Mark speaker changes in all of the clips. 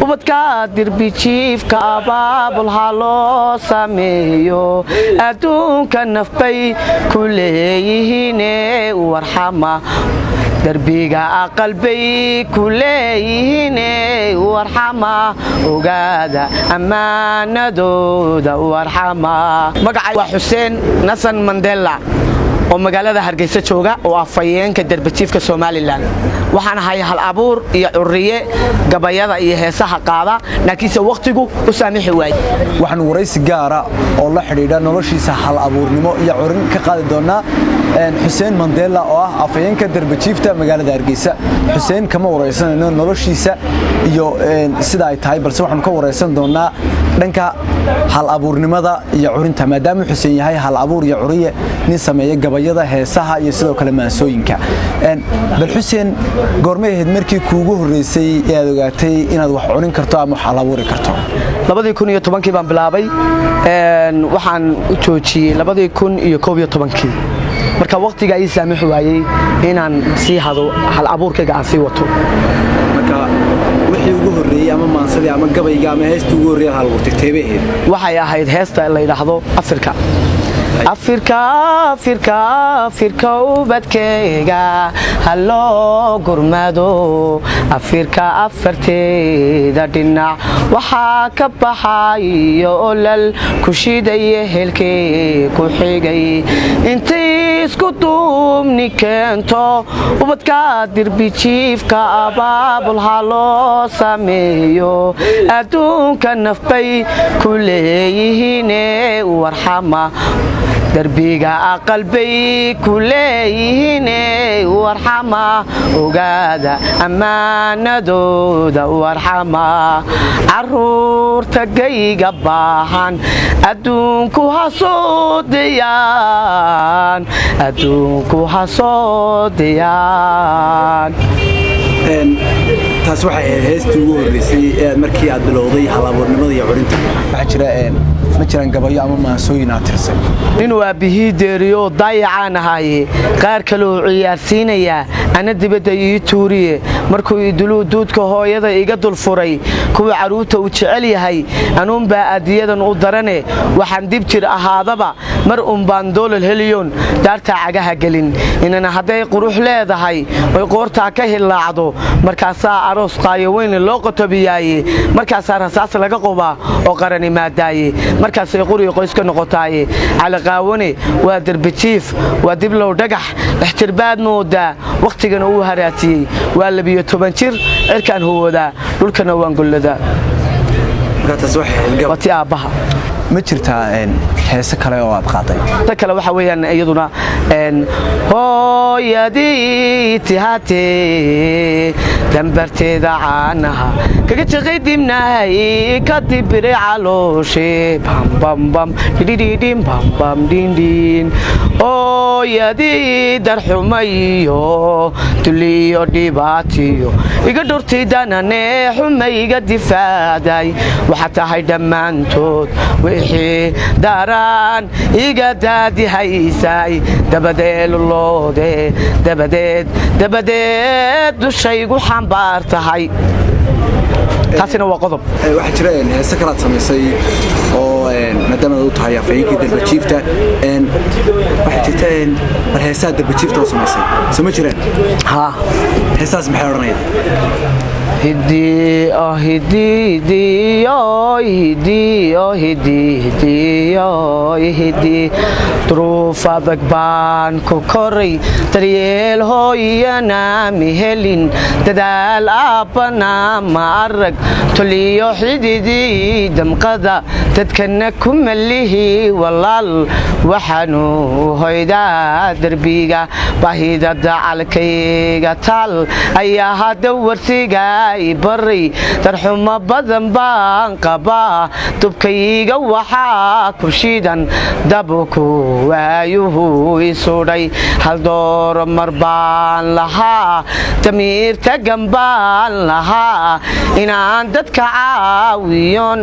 Speaker 1: Ubadka dirbijiifka abaabul ha loo sameeyo, adduunka nafbay ku leeyihiine warxama. Darbiga aqalbay ku leeyihiine warxama, ogaada ammaanadooda warxama. Magacay waa Xuseen Nasan Mandela oo magaalada Hargeysa jooga, oo ah fayeenka darbajiifka Somalilan. Waxaan ahay hal abuur iyo curiye gabayada iyo heesaha qaada, laakiinse wakhtigu u saamixi waaye.
Speaker 2: Waxaanu waraysi gaara oo la xidhiidha noloshiisa hal abuurnimo iyo curin ka qaadi doonaa Xuseen Mandela oo ah afhayeenka darbajiifta magaalada Hargeysa. Xuseen kama waraysanayno noloshiisa iyo sida ay tahay, balse waxaanu ka waraysan doonaa dhanka hal abuurnimada iyo curinta, maadaama Xuseen yahay hal abuur iyo curiye, nin sameeya gabayada, heesaha iyo sidoo kale maansooyinka. Bal Xuseen, goormay ahayd markii kuugu horreysay ee aad ogaatay inaad wax curin karto ama wax hal abuuri karto?
Speaker 1: 2010-kii baan bilaabay. Waxaan u joojiyey 2011-kii. Marka wakhtiga ii saamix waayey inaan sii hado hal abuurkayga aan sii wato.
Speaker 2: Marka wixii ugu horreeyey ama maansadii ama gabayga ama heestii ugu horreeyay hal abuurtay teebay ahayd?
Speaker 1: Waxay ahayd heesta la yidhaahdo Afrika, Afrika, Afrika, Afrika, ubadkeyga haloo gurmado. Afrika afarteeda dhinac waxaa ka baxayo olal ku shidaya helkee ku xigay. Intay isku duubni keento, ubadka dirbijiifka abaabul ha loo sameeyo, adduunka nafbay ku leeyihiine warxama. Darbiga aqalbay ku leeyihiine warxama, ogaada ammaanadooda warxama. Caruurta gayga baahan adduunku ha soo dayaan, adduunku ha soo dayaan.
Speaker 2: Taas waxay ahayd heestii ugu horreysay ee markii aad bilowday halabuurnimada iyo curinta. Waxaa jira, ma jiraan gabayo ama maansooyin aad tirsay?
Speaker 1: Inuu aabbihii deeriyo daayacaan ahaaye, qaar kaleu ciyaarsiinayaa, ana dibadda ii tuuriye. Markuu iduluu duudka hooyada iga dul furay, kuwa carruurta uu jecel yahay anuunbaa adiyadan u darane. Waxaan dib jir ahaadaba mar unbaan doolal heliyoon daartaa cagaha gelin. Inana hadday qurux leedahay oy qoortaa ka hillaacdo, markaasaa aroos qaayo weyne loo qotobiyaaye, markaasaa rasaas laga qubaa oo qarani maadaaye, markaasay quriga qoys ka noqotaaye. Caliqaawane waa derbijiif, waa diblow dhagax dhextirbaad moodaa, wakhtigana uu haraatiyey. Waa 12 jir, cirkaan huwoodaa, dhulkana waan golladaa. Waa ti aabbaha.
Speaker 2: Ma jirtaa heese kale oo aad qaaday?
Speaker 1: Ta kale waxa weeyaan iyaduna hooyadii tihatee dambarteeda caanaha kaga jaqay, dibnahay ka dibiray calooshe, bambambam dhidhidhidhin bambam dhindhin. Hooyadii darxumayo duliyo dhibaatiyo iga dhurtay, danane xuma iga difaacday. Waxaa tahay dhammaantood wixii daraan iga daadihaysay. Dabadeeluloode dabadeed dabadeed dushaygu xambaar tahay. Taasina waa qodob.
Speaker 2: Waxaa jira heese kalaad samaysay oo maadaama aad u tahay afhayeenkii darbajiifta, waxaa jirta bal heesaha darbajiifta oo samaysay, soo ma jiraan?
Speaker 1: Haa.
Speaker 2: Heesahaas maxay odhanayaan?
Speaker 1: Hidii oh hidiidiyo hidii oh hidiidiyo hidii, duruuf adag baan ku koray, daryeel hooyana mi helin, dadaal aabbana ma arag, toliyo xididii damqada dadkana kuma lihi walaal. Waxaanu hoydaa derbiga, baahida dacalkayga taal ayaa hadda warsiga i baray. Darxumo badan baan qabaa, dubkayga waxaa ku shidan dabku waayuhu isudhay. Hal dooro mar baan lahaa, damiirta gambaan lahaa, inaan dadka caawiyon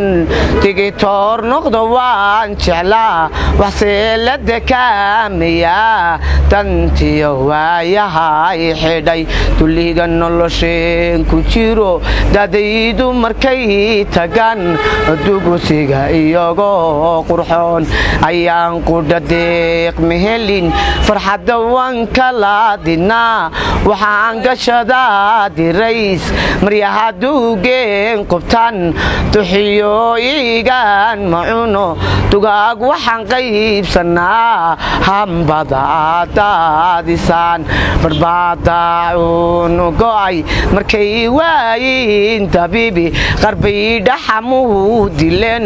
Speaker 1: digito. Xor noqdo waan jeclaa, waxsee la dekaamiyaa dantiyo waayahay xidhay. Dulliga nolosheen ku jiro, dadaydu markay tagaan, dugusiga iyagoo qurxoon ayaan qudha deeq mehelin. Farxadda waan kala didnaa, waxaan gashadaa dirays, maryaha duugeen qubtan, duxiyo iigaan macuno. Dugaag waxaan qaybsanaa hambada daadisaan, barbaadacuunu go'ay markay waayin dabiibi, qarbay dhaxamuhu dileen,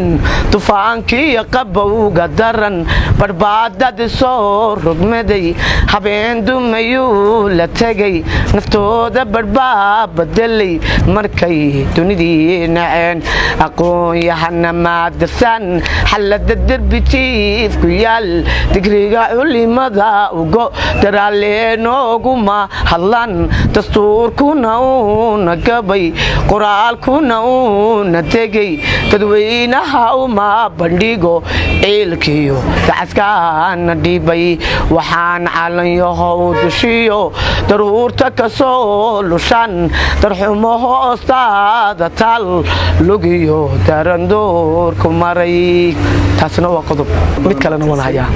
Speaker 1: dufaankiiyo qabowga daran, barbaadad soo rogmaday, habeen dumayuu la tegay, naftooda barbaa bedelay markay dunidii naceen. Aqoon-yahana maadarsan xallada derbi jiif ku yaal, digriga culimada ugo daraalee nooguma hadlan, dastuurkuna uuna gabay, qoraalkuna uuna degay, dadweynaha uma bandhigo, ciilkiyo dacaskaana dhibay. Waxaan calanyahow dushiyo daruurta ka soo lushan, darxumo hoostaada tal, lugiyo darandoorku maray. Taasina waa qodob. Mid kalena waan hayaa.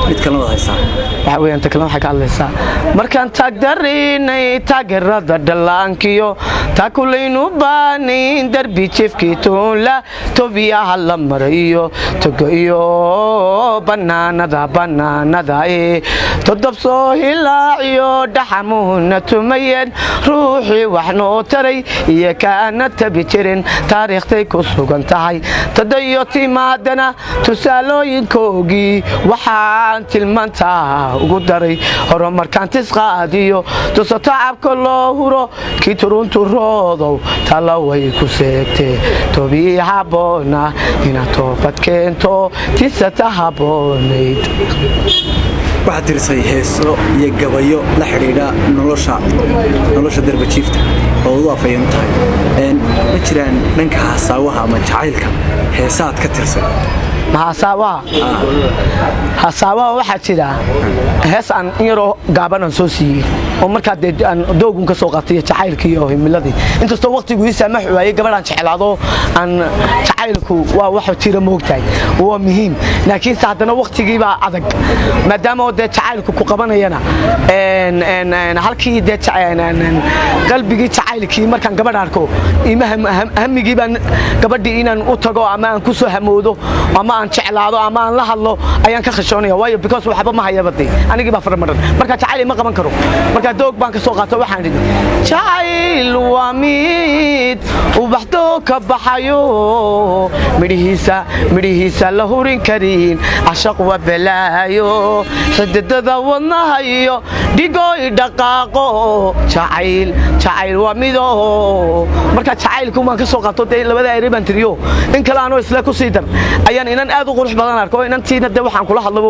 Speaker 2: Mid kalena waad haysaa?
Speaker 1: Waxa weeyaan, ta kale waxay ka hadlaysaa markaan taagdarinay taageerada dhallaankiyo taakulaynu baanayn, darbi jifkii tuunla, tobiyaha la marayo, togo iyo banaanada banaanada e todob soo hilaaciyo, dhaxamuhuna tumayeen, ruuxii wax noo taray iyo kaana tabi jirin, taariikhday ku sugan tahay. Tadayo timaadana tusaalooyinkoogii waxaan tilmaantaa ugu daray, horumarkaan tisqaadiyo tuso tacabka loo huro, kii turunturoodow tala way ku seegtee, tobii habboona inaad toobad keento, tisata habboonayd.
Speaker 2: Waxaad tirisay heeso iyo gabayo la xidhiidha nolosha darbajiifta oo u afayeen tahay. Ma jiraan dhanka hasaawaha ama jacaylka heesaad ka tirsay?
Speaker 1: Hasaawaha, hasaawaha waxaa jira hees aan in yaroo gaaban aan soo siiyey, oo markaa dee aan doogun ka soo qaatay jacaylkii iyo himiladii, inkastoo waqtigu ii saamax waayey gabadhaan jeclaado. Aan jacaylku waa wax jira, moogtahay, waa muhiim, laakiinse haddana waqtigiibaa adag, maadaama oo dee jacaylku ku qabanayana halkii dee qalbigii jacaylkii markaan gabadh arko, ima hamigii baan gabadhii inaan u tago ama aan ku soo hamoodo ama aan jeclaado ama aan la hadlo ayaan ka khashoonaya, waayo because waxba ma hayaba dee, anigii baa faramaran. Marka jacayl ima qaban karo. Marka doog baan ka soo qaato, waxaan idhi: jacayl waa mid ubaxdoo ka baxayo, midhihiisa midhihiisa la hurin karin, cashaq waa balaayo, xididada wadnaha iyo dhigooy dhaqaaqo, jacayl jacayl waa mido. Marka jacaylku baan ka soo qaato dee, labada eri baan tiriyo, in kale anoo isla ku sii dar ayaan inan aad u qurux badan arko. Inantiina dee waxaan kula hadlaba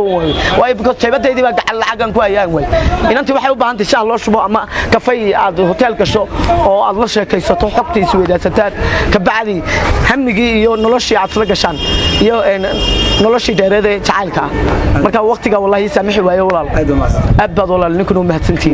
Speaker 1: waayo, because jeebadaydii baa gacan lacagan ku hayaan way. Inantii waxay u baahan tahay shaah loo shubo ama kafay, aad hotel gasho oo aad la sheekaysato, xogta isweydaarsataan, kabacdi hamigii iyo noloshii aad isla gashaan iyo noloshii dheereed ee jacaylka ah. Marka waqtiga wallahi saamixi waayo, walaal.
Speaker 2: Aad baa mahadsan.
Speaker 1: Aad baad, walaal, ninkuna u mahadsantihiin.